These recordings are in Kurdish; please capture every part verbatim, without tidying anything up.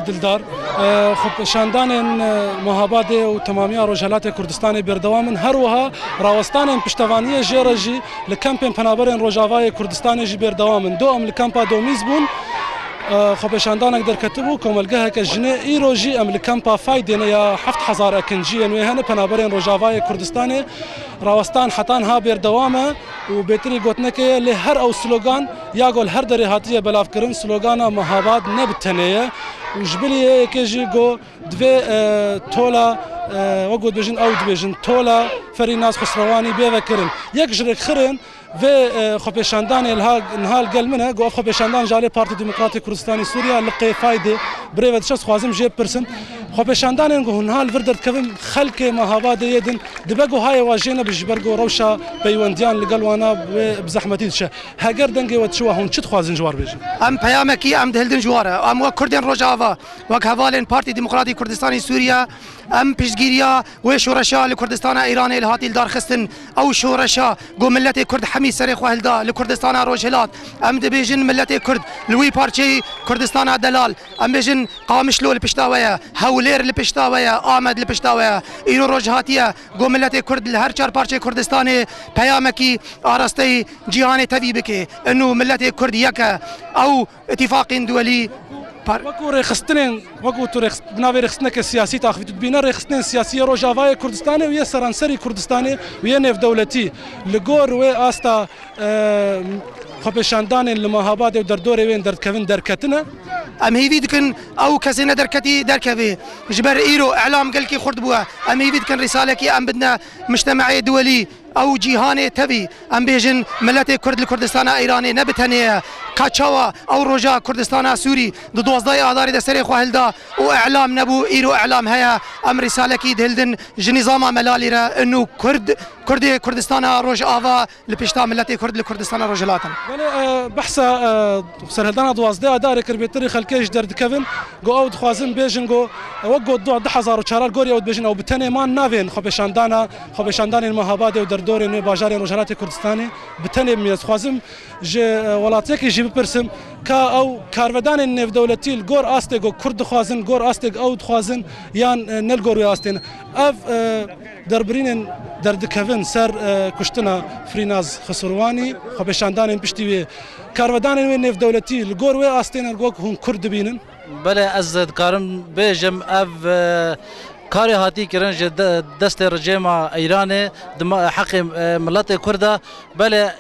Dildar, e, xwepêşandanên, e, Mehabadê û temamiya Rojhelatê Kurdistanê berdewam in. Her wiha rawestanên piştevaniyê jê re jî li kempên penaberên Rojavayê Kurdistanê jî berdewam in. Do em li kempa Domîz bûn, e, xwepêşandanek derketibû, komelgeheke jinê. Îro jî em li kempa Faydê ne ya heft hezar ekinciyên wê hene penaberên Rojavayê Kurdistanê. Rawestan heta niha berdewam e û bêtirî gotinekê ye, lê her ew slogan ya ku li her derê hatiye belavkirin, slogana Mehabad ne bi tenê ye û ji bilî yê yekê jî ku divê, e, tola, e, wek ku dibêjin, ew dibêjin, tola Ferînaz Xusrewanî bê vekirin. Yek ji rêkxirên vê, e, xwepêşandanê li ha-, niha li gel min e, ku ev xwepêşandan ji alê Partî Demokratîk Kurdistanê Sûriye li qê Faydê birêve diçe, dixwazim jê bipirsim. Xwepêşandanên ku niha li vir derdikevin, xelkê Mehabadê yê din dibe ku hayê wa jê nebe, ji ber ku rewşa peywendiyan li gel wana wê bi zehmetî diçe. Heger dengê we diçe wa, hûn çi dixwazin ji war bêjin? Em peyamekî em dihildin ji war e. Em wek Kurdên Rojava, wek hevalên Partî Demokratîk Kurdistanê Sûriye, em piştgiriya wê şoreşa li Kurdistana Îranê li hatî lidarxistin. Ew şoreşa ku miletê Kurd hemî serê xwe hilda li Kurdistana Rojhilat. Em dibêjin miletê Kurd li wî parçeyî Kurdistana delal. Em bêjin Qamişlo li pişta we ye, Hewlêr li pişta we ye, Amed li pişta we ye. Îro roj hatiye ku miletê Kurd li her çar parçeyê Kurdistanê peyamekî arasteyî cîhanê tevî bike. Ino miletê Kurd yek e. Ew îtîfaqên duwelî par- Wekû rêxistinên, wekû tu rêxist-, bi navê rêxistineke siyasî taxivî tu dibîne, rêxistinên siyasî yê Rojavayê Kurdistanê û yê seranserî Kurdistanê û yê nêvdewletî li gor wê asta, e, xwepêşandanên li Mehabadê û derdorê wê yên derdikevin derketine. Em hêvî dikin ew kesê nederketî derkevê. Ji ber îro elam gelkî xurt bûye. Em hêvî dikin rîsalekî em bidine mujtemeê duwelî. Ew cîhanê tevî, em bêjin, miletê Kurd li Kurdistana Îranê ne bi tenê ye. Ka çawa ew roja Kurdistana Sûrî di duwazdehê Adarê de serê xwe hilda û elam nebû, îro elam heye. Em rîsalekî dihildin ji nîzama melalî re, ino Kurd, Kurdê Kurdistana Rojava li pişta miletê Kurd li Kurdistana Rojhilat in. Belê, e, behsa, e, serhildana duwazdeh Adarê kir, bêtirî xelkê ji derdikevin, ku ew dixwazin bêjin ku, e, wek got du hezar û çar, gorî ew dibêjin, ew bi tenê man navên xwepêşandana, xwepêşandanên Mehabadê û derdorên wê bajarên Rojhelatê Kurdistanê bi tenê bimîne. Dixwazim ji, e, welatiyekî jî bipirsim, ka ew karvedanên nêvdewletî li gor astê ku Kurd dixwazin, gor astê ku ew dixwazin, yan, e, ne li gor wê astê ne. Ev, e, derbirînên derdikevin ser, e, kuştina Firînaz Xisirwanî, xwepêşandanên piştî wê, karvedanên wê nêvdewletî li gor wê astê ne, li gor hûn Kurd dibînin? Belê, ez dikarim bêjim, ev, e, karê hatî kirin ji de-, destê rejêma Îranê, di ma-, heqê, e, miletê Kurd e. Belê,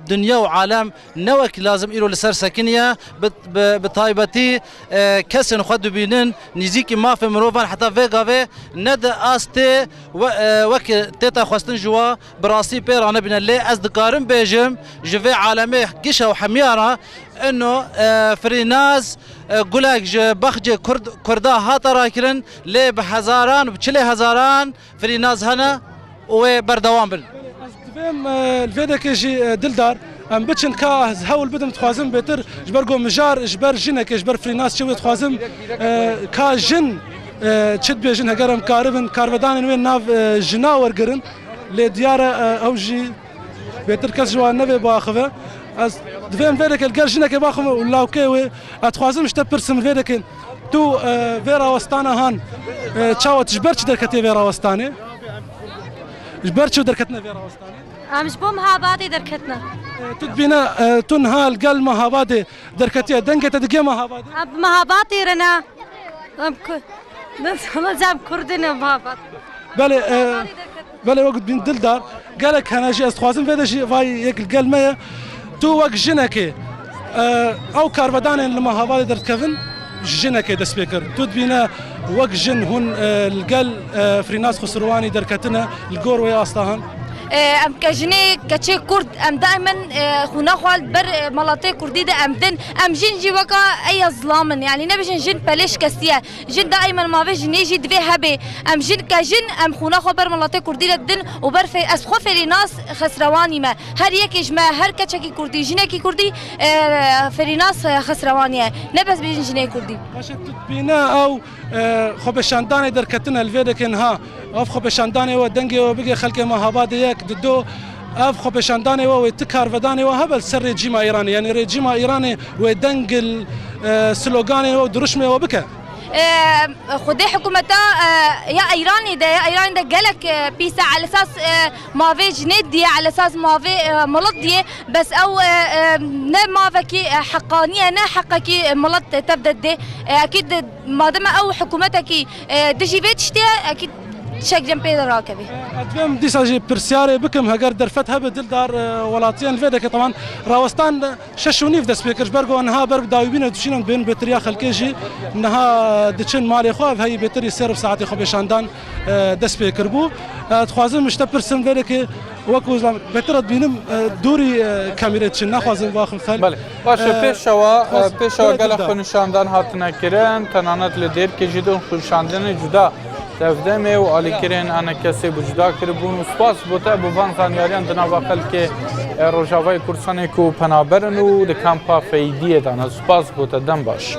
dinya û alem ne wekî lazim îro li ser sekiniye, bi, bi, bi taybetî, e, kesên xwe dibînin nîzîkî mafê mirovan, heta vê gavê ne di astê we-, e, wek tête xwestin ji wa bi rastî pê ranebîne. Lê ez dikarim bêjim, ji vê alemê giş û hemiya re, ino, e, Firînaz, e, gulek ji bexcê Kurd, Kurda hate rakirin, lê bi hezaran, bi çilê hezaran Firînaz hene û wê berdewam bin. Ez divêm, e, li vê dekê jî, e, Dildar, em biçin, ka ez hewl bidim, dixwazim bêtir, ji ber ku mijar, ji ber jinekê, ji ber Firînaz çi wê, dixwazim, e, ka jin, e, çi dibêjin, heger em karibin, karvedanên wê nav, e, jina wergirin, lê diyar e, e, ew jî bêtir kes ji wan nevê biaxive. Ez divêm vê dekê li gel jinekê baxivim û lawkê wê, ez dixwazim ji te pirsim vê dekê. Tu, e, vê rawestana han, e, çawa, tu ji ber çi derketiye vê rawestanê? Ji ber çi derketine vê rawestanê? Em ji bo Mehabadê derketine. E, tu dibîne, e, tu niha li gel Mehabadê derketiye. Dengê te digê Mehabadê? Em bi Mehabadê re ne. Em ku-, nasıl olacağım Kurdine Mehabad? Belê, e, Mehabadê derketine. Belê, wek dibîn Dildar, gelek hene jî, ez dixwazim vê de jî vay yek li gel me ye. Tu wek jinekê, e, ew karvedanên li Mehabadê derdikevin, ji jinekê dest pê kir. Tu dibîne wek jin hûn, e, li gel, e, Firînaz Xusirwanî derketine, li gor wê asta han? E, em ke jinê keçê Kurd, em daimen, e, xwîna xwe li ber, e, miletê Kurdî de em din. Em jin jî weka ey ya zilam in. Yanî nebêjin jin pelê şikestiye. Jin daimen mavê jinê jî divê hebe. Em jin ke jin, em xwîna xwe ber miletê Kurdî re didin û ber fê-, ez xwe Ferînaz Xesrewanî me. Her yekê ji me, her keçekî Kurdî, jinekî Kurdî, e, Ferînaz, e, Xesrewanî ye. Ne bes bêjin jinê Kurdî. Baş e, tu dibîne ew, e, xwepêşandanê derketine li vê dekê niha. Ev xwepêşandanê we, dengê we bige xelkê Mehabadê yek, dido. Ev xwepêşandanê we, wê ti karvedanê we hebe li ser rejîma Îranê. Yanî rejîma Îranê wê deng li, e, sloganê we û dirûşmê we bike. E, Xwedê hikûmeta, e, ya Îranê de, ya Îranê de gelek, e, pîs e, elesas, e, mavê jinê diye, elesas mavê, e, milet diye, bes ew, e, e, ne mavekî, e, heqanî ye, ne heqekî, e, milet tev de dê. E, ekîd madem ew hikûmetekî, e, dijî vê tiştê ye, ekîd çek cem pê de rakevê. Ez divêm dîsa jî pirsyarê bikim, heger derfet hebe dildar, e, welatiyên vê deke teman rawestan şeş û nîv dest pê kir. Ji ber ku niha ber bi dawîbînê dişînin bên bêtiriya xelkê jî niha diçin malê xwe, ev heyî bêtir î sê rib saetê xwe bêşandan, e, dest pê kiribû. E, dixwazim ji te pirsim vêrekê wekû bêtir dibînim, e, dûrî, e, kamîrê diçin, naxwazim biaxim fel. Belê. Baş e, E, pêşewa, e, dixwazim pêşewa gelek xwe nişandan hatine kirin, tenanet li Dêrkê jî dûn xwe nişandinê cuda tevdemê û alîkirên enekesê bi cuda kiribûn û spas bo te bo van zanyariyan di nava xelkê, e, Rojavayê Kurdistanê ku penaber in û di kampa Feydiyê de ne. Spas bo te, dem baş.